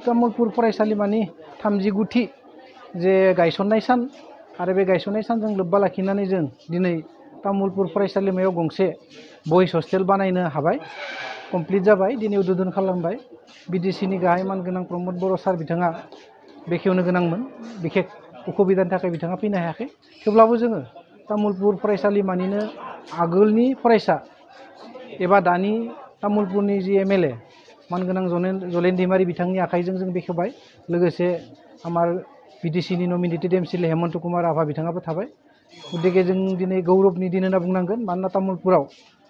तामुलपुर फरायसालिमानि 39थि जे गायसननाय सान आरो बे गायसननाय सानजों लोब्बा लाखिनानै जों दिनै तामुलपुर फरायसालिमायाव गंसे बयस हस्टेल बानायनो हाबाय कमप्लिट जाबाय दिनै उद्बोधन खालामबाय बिडिसिनि गाहाय मानगोनां प्रमद बर' सार बिथाङा बेखेवनो गोनांमोन बिखेक उसुबिदानि थाखाय बिथाङा फैनो हायाखै थेवब्लाबो जोङो तामुलपुर फरायसालिमानिनो आगोलनि फरायसा एबा दानि तामुलपुरनि जि एमएलए मानगोनां जलेन दैमारी बिथांनि आखाइजों जों बेखेवबाय लोगोसे आमार बिडिसिनि नमिनेटेड एमसिएलए हेमन्त कुमार राभा बिथाङाबो थाबाय गतिके जों दिनै गौरबनि दिन होनना बुंनांगोन मानोना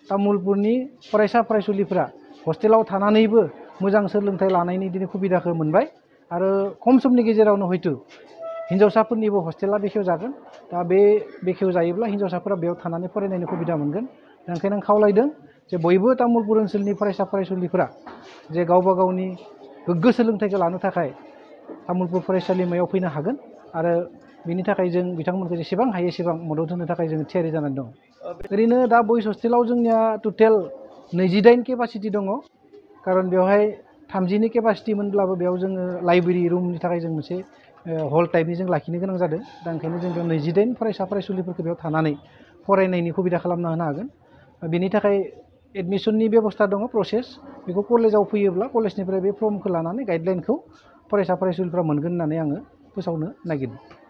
तामुलपुरनि फरायसा फरायसुलिफोरा हस्टेलाव थानानैबो मोजां सोलोंथाइ लानायनि दिनै सुबिदाखौ मोनबाय आरो खम समनि गेजेरावनो हयतो हिन्जावसाफोरनिबो हस्टेला बेखेवजागोन दा बे बेखेवजायोब्ला हिन्जावसाफोरा बेयाव थानानै फरायनायनि सुबिदा मोनगोन दा ओंखायनो आं खावलायदों जे बयबो तामुलपुर ओनसोलनि फरायसा फरायसुलिफोरा जे गावबा गावनि गोग्गो सोलोंथाइखौ लानो थाखाय तामुलपुर फरायसालिमायाव फैनो हागोन आरो बिनि थाखाय जों बिथांमोनखौ जेसेबां हायो एसेबां मदद होनो थाखाय जों थियारि जानानै दं ओरैनो दा बयस हस्टेलाव जोंनिया टटेल 28 केपासिटि दङ खारन बेवहाय 30नि केपासिटिमोनब्लाबो बेयाव जोङो लाइब्रेरि रुमनि थाखाय जों मोनसे हल टाइपनि जों लाखिनो गोनां जादों दा ओंखायनो जों बेयाव 28 फरायसा फरायसुलिफोरखौ बेयाव थानानै फरायनायनि सुबिदा खालामना होनो हागोन बेनि थाखाय एडमिसननि बेबस्था दङ प्रसेस बेखौ कलेजाव फैयोब्ला कलेजनिफ्राय बे फर्मखौ लानानै गाइडलाइनखौ फरायसा फरायसुलिफ्रा मोनगोन होननानै आङो फोसावनो नागिरदों